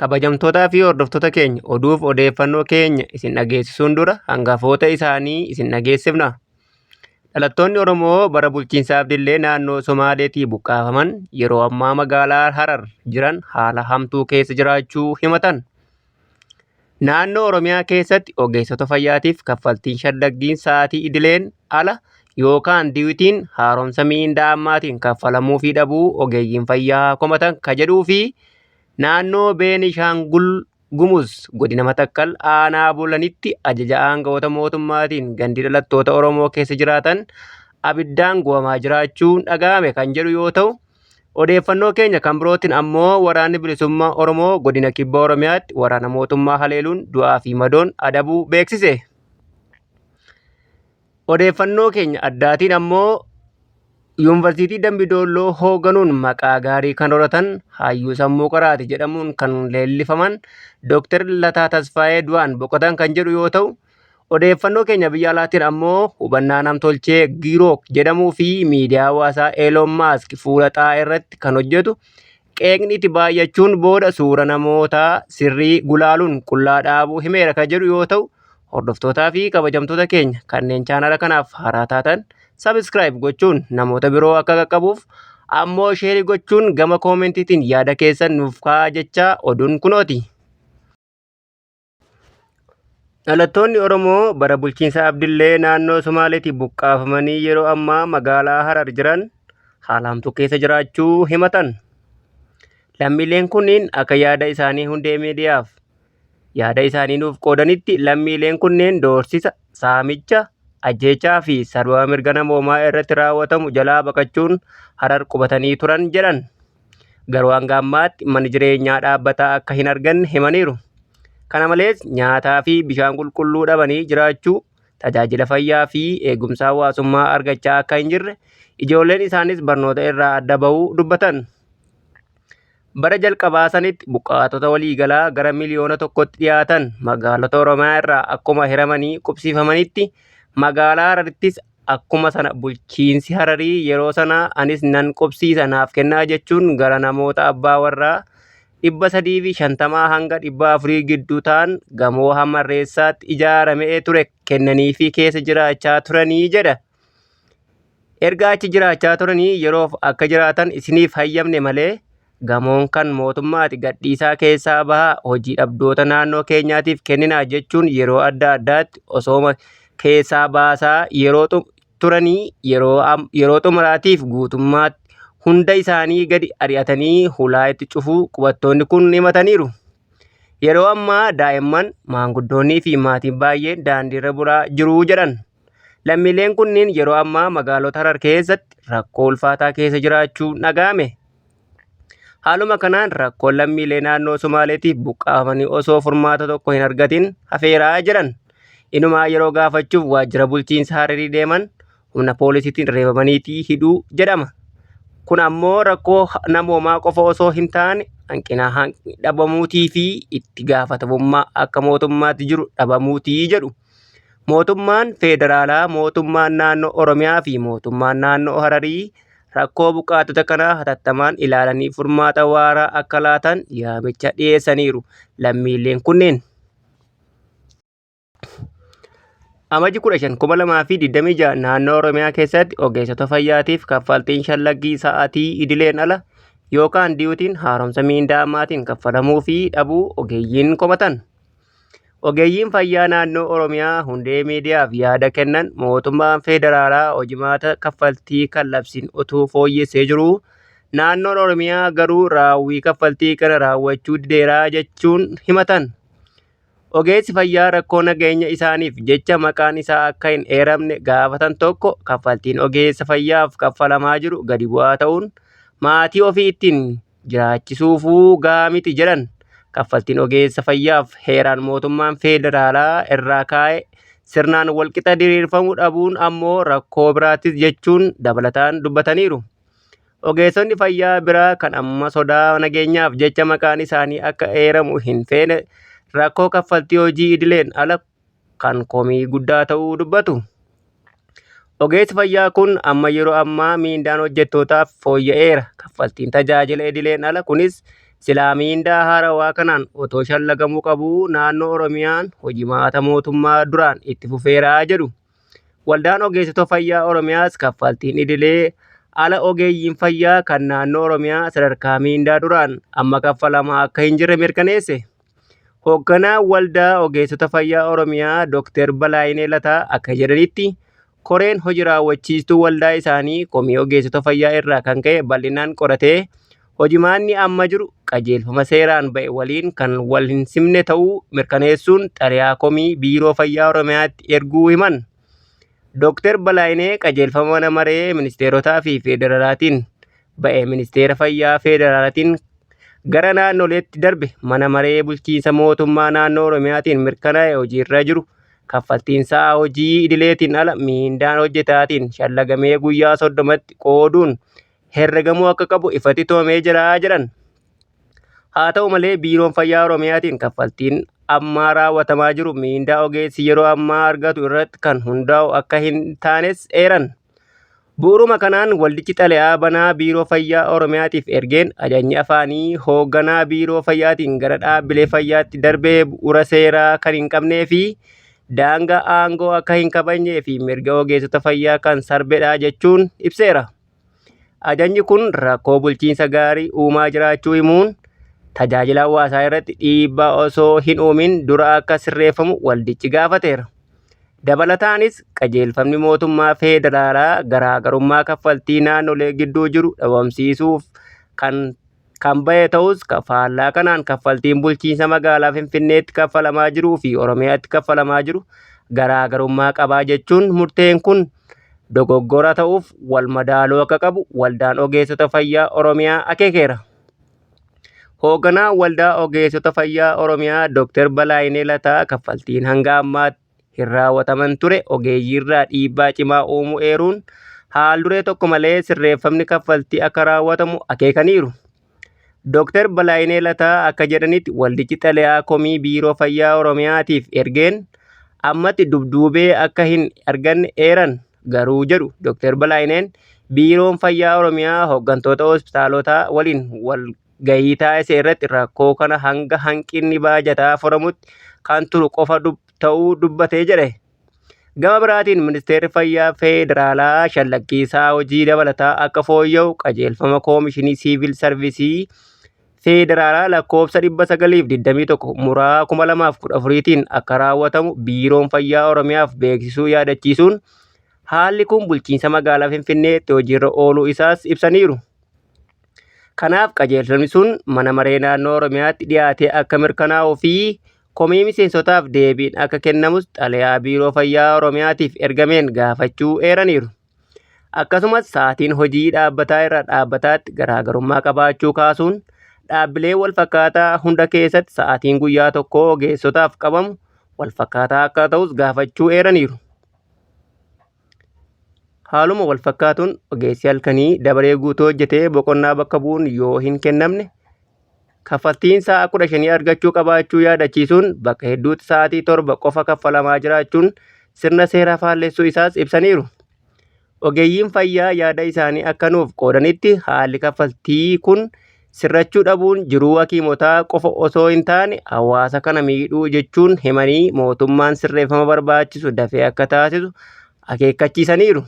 Kabajamtootaa fi hordoftoota keenya oduuf odeeffannoo keenya isin dhageessisuun dura hangafoota isaanii isin dhageessifna. Dhalattoonni Oromoo bara bulchiinsa Abdillee naannoo Somaaleetii buqqaafaman yeroo ammaa magaalaa Harar jiran haala hamtuu keessa jiraachuu himatan. Naannoo Oromiyaa keessatti ogeessota fayyaatiif kaffaltiin shallaggiin sa'aatii idileen ala yookaan diwitiin haaromsa miindaa ammaatiin kaffalamuufii dhabuu ogeeyyiin fayyaa komatan ka jedhuu fi naannoo Beenishaangul Gumuz godina Matakkal aanaa Bulanitti ajaja aangawoota mootummaatiin gandi dhalattoota Oromoo keessa jiraatan abiddaan gubamaa jiraachuun dhaga'ame kan jedhu yoo ta'u, Odeeffannoo keenya kan birootiin ammoo Waraanni Bilisummaa Oromoo godina Kibba Oromiyaatti waraana mootummaa haleeluun du'aa fi madoon adabuu beeksise. Odeeffannoo keenya addaatiin ammoo Yuunivarsiitii Dambi Doolloo hooganuun maqaa gaarii kan horatan hayyuu sammuu qaraati jedhamuun kan leellifaman Dooktar Lataa Tasfaayee du'aan boqotan kan jedhu yoo ta'u, Odeeffannoo keenya biyya alaatiin ammoo hubannaa namtolchee Girook jedhamuu fi miidiyaa hawaasaa Elon Musk fuula xaa irratti kan hojjetu qeeqni itti baay'achuun booda suura namootaa sirrii gulaaluun qullaa dhaabuu himeera kan jedhu yoo ta'u, hordoftootaa fi kabajamtoota keenya kanneen chaanala kanaaf haaraa taatan subscribe gochuun namoota biroo akka qaqqabuuf ammoo sheerii gochuun gama koomentiitiin yaada keessan nuuf kaa'aa jechaa oduun kunooti. Dhalattoonni Oromoo bara bulchiinsa Abdillee naannoo Somaaleetii buqqaafamanii yeroo ammaa magaalaa Harar jiran haala hamtuu keessa jiraachuu himatan. Lammiileen kunniin akka yaada isaanii Hundee Miidiyaaf yaada isaanii nuuf qoodanitti lammiileen kunneen doorsisa, saamicha, ajjeechaa fi sarbama mirga namoomaa irratti raawwatamu jalaa baqachuun Harar qubatanii turan jedhan. Garuu hanga ammaatti mana jireenyaa dhaabbataa akka hin arganne himaniiru. Kana malees nyaataa fi bishaan qulqulluu dhabanii jiraachuu, tajaajila fayyaa fi eegumsa hawaasummaa argachaa akka hin jirre, ijoolleen isaanis barnoota irraa adda bahuu dubbatan. Bara jalqabaa sanitti buqqaatota waliigalaa gara miliyoona tokkotti dhiyaatan magaalota Oromiyaa irraa akkuma hiramanii qubsiifamanitti magaalaa Hararittis Akkuma sana bulchiinsi Hararii yeroo sanaa anis nan qubsiisa naaf kennaa jechuun gara namoota abbaa warraa 350 hanga 400 gidduu ta'an gamoo Hamarreessaatti ijaaramee ture kennaniifii keessa jiraachaa turanii jedha. Erga achi jiraachaa turanii yeroof akka jiraatan isiniif hayyamne malee Gamoon kan mootummaati gadhiisaa keessaa bahaa hojii dhabdoota naannoo keenyaatiif kenninaa jechuun yeroo adda addaatti osooma keessaa baasaa yeroo turanii yeroo xumuraatiif guutummaatti hunda isaanii gadi ari'atanii hulaa itti cufuu qubattoonni kun himataniiru. Yeroo ammaa daa'imman, maanguddoonnii fi maatiin baay'een daandiirra bulaa jiru jedhan. Lammiileen kunniin yeroo ammaa magaalota Harar keessatti rakkoo ulfaataa keessa jiraachuun dhaga'ame. Haaluma kanaan rakkoon lammiilee naannoo Somaaleetiif buqqaafamanii osoo furmaata tokko hin argatin hafeeraa jedhan. Inumaa yeroo gaafachuuf waajjira bulchiinsa Hararii deeman humna poolisiitiin reebamaniitii hidhuu jedhama. Kun ammoo rakkoo namoomaa qofa osoo hin taane hanqina dhabamuutii fi itti gaafatamummaa akka mootummaatti jiru dhabamuutii jedhu. Mootummaan Feederaalaa, Mootummaan Naannoo Oromiyaa fi Mootummaan Naannoo Hararii rakkoo buqqaatota kanaa hatattamaan ilaalanii furmaata waaraa akka laatan yaamicha dhiyeessaniiru lammiileen kunneen. Amajji 15, 2026 naannoo Oromiyaa keessatti ogeessota fayyaatiif kaffaltiin shallaggii sa'aatii idileen ala yookaan diyuutiin haaromsa miindaa ammaatiin kaffalamuufii dhabuu ogeeyyiin komatan. Ogeeyyiin fayyaa naannoo Oromiyaa Hundee Miidiyaaf yaada kennan mootummaan federaalaa hojimaata kaffaltii kan labsiin utuu fooyyessee jiruu naannoon Oromiyaa garuu raawwii kaffaltii kana raawwachuu dideera jechuun himatan. Ogeessi fayyaa rakkoo nageenya isaaniif jecha maqaan isaa akka hin eeramne gaafatan tokko kaffaltiin ogeessa fayyaaf kaffalamaa jiru gadi bu'aa ta'uun maatii ofii ittiin jiraachisuufuu gahaa miti jedhan. Kaffaltiin ogeessa fayyaaf heeraan mootummaan feederaalaa irraa kaa'e sirnaan walqixa diriirfamu dhabuun ammoo rakkoo biraatis jechuun dabalataan dubbataniiru. Ogeessonni fayyaa biraa kan amma sodaa nageenyaaf jecha maqaan isaanii akka eeramu hin feene rakkoo kaffaltii hojii idileen ala kan komii guddaa ta'uu dubbatu. Ogeessi fayyaa kun amma yeroo ammaa miindaan hojjettootaaf fooyya'eera. Kaffaltiin tajaajila idileen ala kunis Silaa miindaa haarawaa kanaan otoo shallagamuu qabuu naannoo Oromiyaan hojimaata mootummaa duraan itti fufeera jedhu. Waldaan Ogeessota Fayyaa Oromiyaas kaffaltiin idilee ala ogeeyyiin fayyaa kan naannoo Oromiyaa sadarkaa miindaa duraan amma kaffalamaa akka hin jirre mirkaneesse. Hoogganaan Waldaa Ogeessota Fayyaa Oromiyaa Dookter Balaayinee Lataa akka jedhanitti koreen hojii raawwachiistuu waldaa isaanii komii ogeessota fayyaa irraa kan ka'e bal'inaan qoratee hojimaanni amma jiru qajeelfama seeraan ba'e waliin kan wal hin simne ta'uu mirkaneessuun xalayaa komii Biiroo Fayyaa Oromiyaatti erguu himan. Dookter Balaayinee qajeelfama mana maree ministeerotaa fi federaalaatiin ba'e ministeera fayyaa federaalaatiin gara naannoleetti darbe mana maree bulchiinsa mootummaa naannoo Oromiyaatiin mirkanaa'e hojiirra jiru kaffaltiin sa'a hojii idileetiin ala miindaan hojjetaatiin shallagamee guyyaa 30tti qooduun herregamuu akka qabu ifatti tumamee jira jedhan. Haa ta'u malee Biiroon Fayyaa Oromiyaatiin kaffaltiin ammaa raawwatamaa jiru miindaa ogeessi yeroo ammaa argatu irratti kan hundaa'u akka hin taanes eeran. Bu'uuruma kanaan waldichi xalayaa banaa Biiroo Fayyaa Oromiyaatiif ergeen ajajni afaanii hoogganaa Biiroo Fayyaatiin gara dhaabbilee fayyaatti darbee bu'uura seeraa kan hin qabnee fi daangaa aangoo akka hin kabajnee fi mirga ogeessota fayyaa kan sarbedha jechuun ibseera. Ajajni kun rakkoo bulchiinsa gaarii uumaa jiraachuu himuun tajaajila hawaasaa irratti dhiibbaa osoo hin uumin dura akka sirreeffamu waldichi gaafateera. Dabalataanis qajeelfamni mootummaa federaalaa garaagarummaa kaffaltii naannolee gidduu jiru dhabamsiisuuf kan bahe ta'us faallaa kanaan kaffaltiin bulchiinsa magaalaa Finfinneetti kaffalamaa jiruu fi Oromiyaatti kaffalamaa jiru garaagarummaa qabaa jechuun murteen kun dogoggora ta'uuf wal madaaluu akka qabu Waldaan Ogeessota Fayyaa Oromiyaa akeekeera. Hoogganaan Waldaa Ogeessota Fayyaa Oromiyaa Dr. Balaayinee Lataa kaffaltiin hanga ammaatti hin raawwataman ture ogeeyyiirraa dhiibbaa cimaa uumuu eeruun haal duree tokko malee sirreeffamni kaffaltii akka raawwatamu akeekaniiru. Dr. Balaayinee Lataa akka jedhanitti waldichi xalayaa komii Biiroo Fayyaa Oromiyaatiif ergeen ammatti dubduubee akka hin arganne eeran garuu jedhu Dr. Balaayineen Biiroon Fayyaa Oromiyaa hooggantoota hospitaalotaa waliin wal gahii taasise irratti rakkoo kana hanga hanqinni baajataa furamutti kan turu qofa ta'uu dubbatee jedhe. Gama biraatiin Ministeerri Fayyaa Federaalaa shallaggii isaa hojii dabalataa akka fooyya'u qajeelfama Koomishinii Siivil Sarvisii Federaalaa lakkoofsa 921 muraa 2014tiin akka raawwatamu Biiroon Fayyaa Oromiyaaf beeksisuu yaadachiisuun haalli kun bulchiinsa magaalaa Finfinneetti hojiirra ooluu isaas ibsaniiru. Kanaaf qajeelfamni sun mana maree naannoo Oromiyaatti dhiyaatee akka mirkanaa'uu fi komii miseensotaaf deebiin akka kennamus xalayaa Biiroo Fayyaa Oromiyaatiif ergameen gaafachuu eeraniiru. Akkasumas sa'aatiin hojii dhaabbataa irraa dhaabbataatti garaagarummaa qabaachuu kaasuun dhaabbilee walfakkaataa hunda keessatti sa'aatiin guyyaa tokkoo ogeessotaaf qabamu walfakkaataa akka ta'us gaafachuu eeraniiru. Haaluma walfakkaatuun ogeessi halkanii dabaree guutuu hojjetee boqonnaa bakka bu'uun yoo hin kennamne kaffaltiin sa'a 15 argachuu qabaachuu yaadachiisuun bakka hedduutti sa'aatii 7 qofa kaffalamaa jiraachuun sirna seeraa faallessuu isaas ibsaniiru. Ogeeyyiin fayyaa yaada isaanii akka nuuf qoodanitti haalli kaffaltii kun sirrachuu dhabuun jiruu hakiimotaa qofa osoo hin taane hawaasa kana miidhuu jechuun himanii mootummaan sirreeffama barbaachisu dafee akka taasisu akeekkachiisaniiru.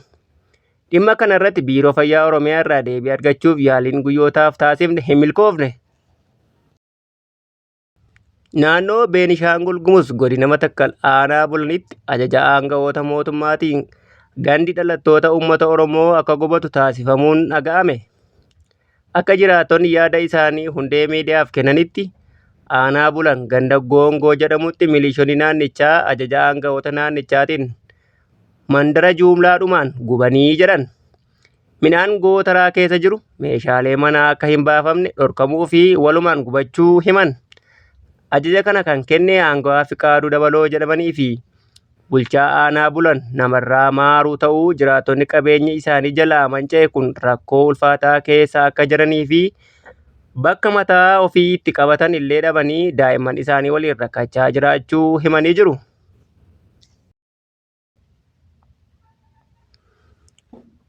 Dhimma kana irratti Biiroo Fayyaa Oromiyaa irraa deebii argachuuf yaaliin guyyootaaf taasifne hin milkoofne. Naannoo Beenishaangul Gumuz godina Matakkal aanaa Bulanitti ajaja aanga'oota mootummaatiin gandi dhalattoota uummata Oromoo akka gubatu taasifamuun dhaga'ame. Akka jiraattonni yaada isaanii Hundee Miidiyaaf kennanitti, aanaa Bulan ganda Goongoo jedhamutti milishoonni naannichaa ajaja aanga'oota naannichaatiin mandara juumlaadhumaan gubanii jedhan. Midhaan gootaraa keessa jiru, meeshaalee manaa akka hin baafamne dhorkamuu fi walumaan gubachuu himan. Ajaja kana kan kenne aangawaa Fiqaaduu Dabaloo jedhamanii fi bulchaa aanaa Bulan Namarraa Maaruu ta'uu jiraattonni qabeenyi isaanii jalaa manca'e kun rakkoo ulfaataa keessa akka jiranii fi bakka mataa ofii itti qabatan illee dhabanii daa'imman isaanii waliin rakkachaa jiraachuu himanii jiru.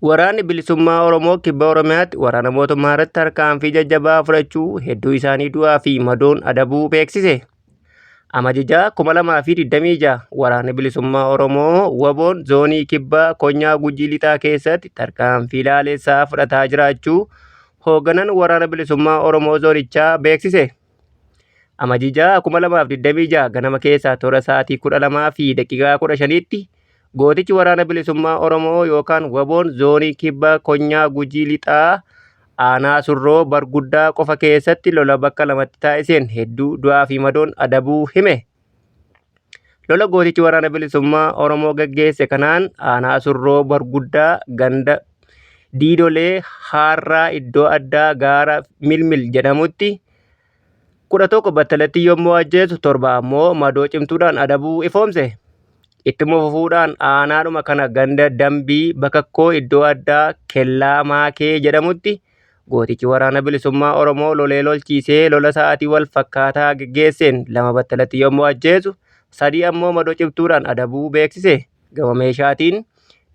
Waraanni Bilisummaa Oromoo Kibba Oromiyaatti waraana mootummaa irratti tarkaanfii jajjabaa fudhachuu hedduu isaanii du'aa fi madoon adabuu beeksise. Amajji 6, 2026 Waraanni Bilisummaa Oromoo WBOn Zoonii Kibbaa Konyaa Gujii Lixaa keessatti tarkaanfii laalessaa fudhataa jiraachuu hoogganaan Waraana Bilisummaa Oromoo Zoonichaa beeksise. Amajji 6, 2026 ganama keessaa toora sa'aatii 12:15tti gootichi Waraana Bilisummaa Oromoo yookaan WBOn Zoonii Kibba Konyaa Gujii Lixaa Aanaa Surroo Barguddaa qofa keessatti lola bakka lamatti taasiseen hedduu du'aa fi madoon adabuu hime. Lola gootichi Waraana Bilisummaa Oromoo gaggeesse kanaan Aanaa Surroo Barguddaa ganda Diidolee Haarraa iddoo addaa gaara Milmil jedhamutti 11 battalatti yommuu ajjeesu 7 ammoo madoo cimtuudhaan adabuu ifoomse. Ittuma fufuudhaan aanaadhuma kana ganda Dambii Bakakkoo iddoo addaa Kellaa Maakee jedhamutti gootichi Waraana Bilisummaa Oromoo lolee lolchiisee lola sa'aatii wal fakkaataa geggeesseen 2 battalatti yommuu ajjeesu 3 ammoo madoo cimtuudhaan adabuu beeksise. Gama meeshaatiin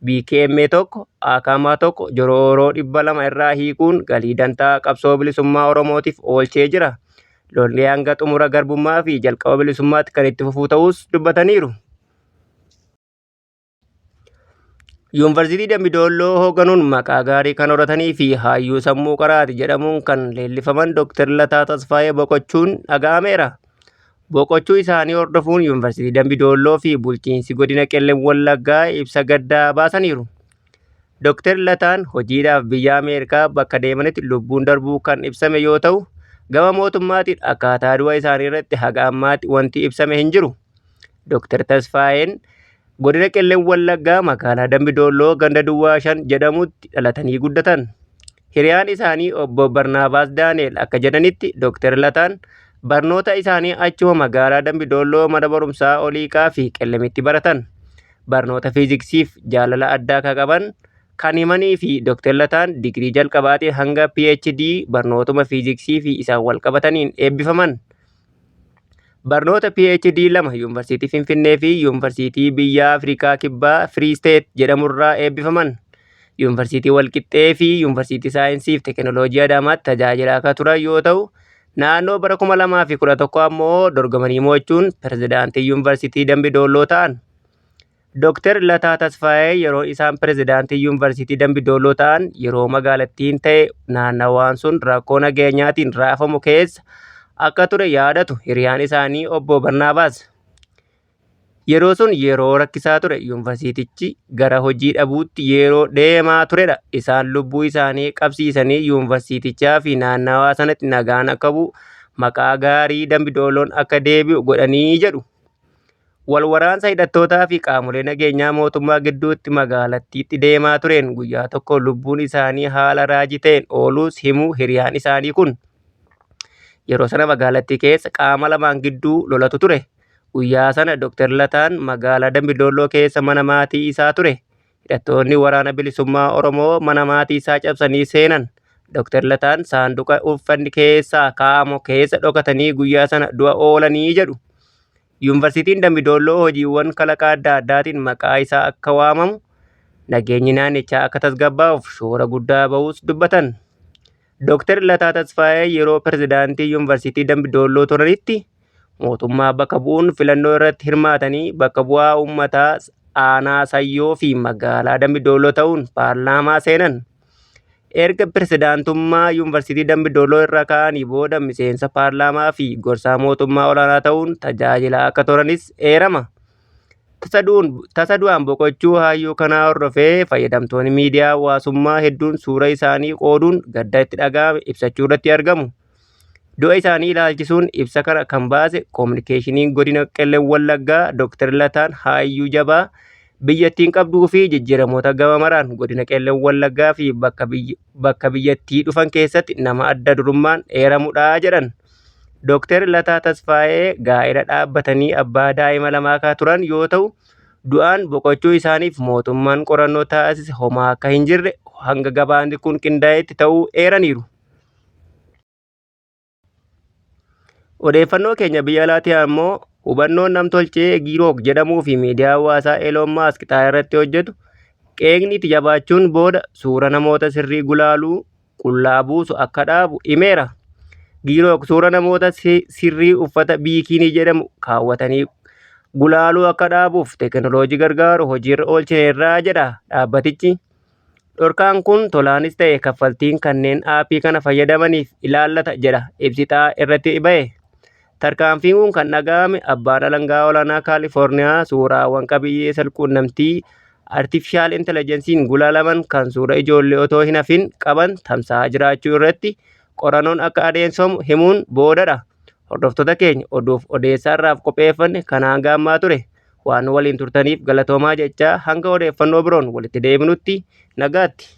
BKM 1, AKM 1, Jorooroo 200 irraa hiikuun galii dantaa qabsoo bilisummaa Oromootiif oolchee jira. Lolli hanga xumura garbummaa fi jalqaba bilisummaatti kan itti fufuu ta'uus dubbataniiru. Yuunivarsiitii Dambi Doolloo hoogganuun maqaa gaarii kan horatanii fi hayyuu sammuu qaraati jedhamuun kan leellifaman Dr. Lataa Tasfaayee boqochuun dhaga'ameera. Boqochuu isaanii hordofuun Yuunivarsiitii Dambi Doolloo fi bulchiinsi godina Qellem Wallaggaa ibsa gaddaa baasaniiru. Dr. Lataan hojiidhaaf biyya Ameerikaa bakka deemanitti lubbuun darbuu kan ibsame yoo ta'u, gama mootummaatiin akkaataa du'a isaanii irratti haga ammaatti wanti ibsame hin jiru. Dr. Tasfaayeen godina Qellem Wallaggaa magaalaa Dambi Doolloo ganda Duwwaa 5 jedhamutti dhalatanii guddatan. Hiriyaan isaanii obbo Barnaabaas Daani'el akka jedhanitti Dr. Lataan barnoota isaanii achuma magaalaa Dambi Doolloo mana barumsaa Oliiqaa fi Qellemitti baratan. Barnoota fiiziksiif jaalala addaa akka qaban kan himanii fi Dr. Lataan digirii jalqabaatiin hanga PhD barnootuma fiiziksii fi isaan wal qabataniin eebbifaman. Barnoota PhD lama Yuunivarsiitii Finfinnee fi Yuunivarsiitii biyya Afrikaa Kibbaa Free State jedhamurraa eebbifaman. Yuunivarsiitii Walqixxee fi Yuunivarsiitii Saayinsii fi Teekinooloojii Adaamaatti tajaajilaa akka turan yoo ta'u, naannoo bara 2011 ammoo dorgomanii mo'achuun pirezidaantii Yuunivarsiitii Dambi Doolloo ta'an. Dr. Lataa Tasfaayee yeroo isaan pirezidaantii Yuunivarsiitii Dambi Doolloo ta'an yeroo magaalattiin ta'e naannawaan sun rakkoo nageenyaatiin raafamu keessa akka ture yaadatu hiriyaan isaanii obbo Barnaabaas. Yeroo sun yeroo rakkisaa ture yuunivarsiitichi gara hojii dhabuutti yeroo deemaa turedha. Isaan lubbuu isaanii qabsiisanii yuunivarsiitichaa fi naannawaa sanatti nagaan akka bu'u maqaa gaarii Dambi Doolloon akka deebi'u godhanii jedhu. Wal waraansa hidhattootaa fi qaamolee nageenyaa mootummaa gidduutti magaalattiitti deemaa tureen guyyaa tokko lubbuun isaanii haala raajii ta'een ooluus himu hiriyaan isaanii kun. Yeroo sana magaalattii keessa qaama lamaan gidduu lolatu ture. Guyyaa sana Dr. Lataan magaalaa Dambi Doolloo keessa mana maatii isaa ture. Hidhattoonni Waraana Bilisummaa Oromoo mana maatii isaa cabsanii seenan. Dr. Lataan saanduqa uffanni keessaa kaa'amu keessa dhokatanii guyyaa sana du'a oolanii jedhu. Yuunivarsiitiin Dambi Doolloo hojiiwwan kalaqa adda addaatiin maqaa isaa akka waamamu, nageenyi naannichaa akka tasgabbaa'uuf shoora guddaa bahuus dubbatan. Dooktar Lataa Tasfaayee yeroo pirezidaantii Yuunivarsiitii Dambi Doolloo turanitti mootummaa bakka bu'uun filannoo irratti hirmaatanii bakka bu'aa uummataa aanaa Sayyoo fi magaalaa Dambi Doolloo ta'uun paarlaamaa seenan. Erga pirezidaantummaa Yuunivarsiitii Dambi Doolloo irra ka'anii booda miseensa paarlaamaa fi gorsaa mootummaa olaanaa ta'uun tajaajilaa akka turanis eerama. Tasa du'aan boqochuu hayyuu kanaa hordofee fayyadamtoonni miidiyaa hawaasummaa hedduun suura isaanii qooduun gadda itti dhaga'ame ibsachuu irratti argamu. Du'a isaanii ilaalchisuun ibsa kana kan baase Koominikeeshiniin Godina Qellem Wallaggaa Dr. Lataan hayyuu jabaa biyyattiin qabduu fi jijjiiramoota gama maraan godina Qellem Wallaggaa fi bakka biyyattii dhufan keessatti nama adda durummaan eeramudha jedhan. Dr. Lataa Tasfaayee gaa'ela dhaabbatanii abbaa daa'ima lamaa kan turan yoo ta'u, du'aan boqochuu isaaniif mootummaan qorannoo taasise homaa akka hin jirre hanga gabaasni kun qindaa'etti ta'uu eeraniiru. Odeeffannoo keenya biyya alaatii ammoo hubannoon namtolchee Girook jedhamuu fi miidiyaa hawaasaa Elon Musk xaa irratti hojjetu Qeeqni itti jabaachuun booda suura namoota sirrii gulaaluu qullaa buusu akka dhaabu himeera. Giirook suura namoota sirrii uffata biikiinii jedhamu kaawwatanii gulaaluu akka dhaabuuf teekinooloojii gargaaru hojiirra oolchineerra jedha dhaabbatichi. Dhorkaan kun tolaanis ta'e kaffaltiin kanneen aappii kana fayyadamaniif ilaallata jedha ibsi xaa irratti bahe. Tarkaanfiin kun kan dhaga'ame abbaan alangaa olaanaa Kaalifoorniyaa suuraawwan qabiyyee salquunnamtii artifishaal intelejensiin gulaalaman kan suura ijoollee otoo hin hafin qaban tamsa'aa jiraachuu irratti qorannoon akka adeemsifamu himuun boodadha. Hordoftoota keenya oduuf odeessaarraaf qopheeffanne kan hanga ammaa ture. Waan waliin turtaniif galatoomaa jechaa hanga odeeffannoo biroon walitti deebinutti nagaatti.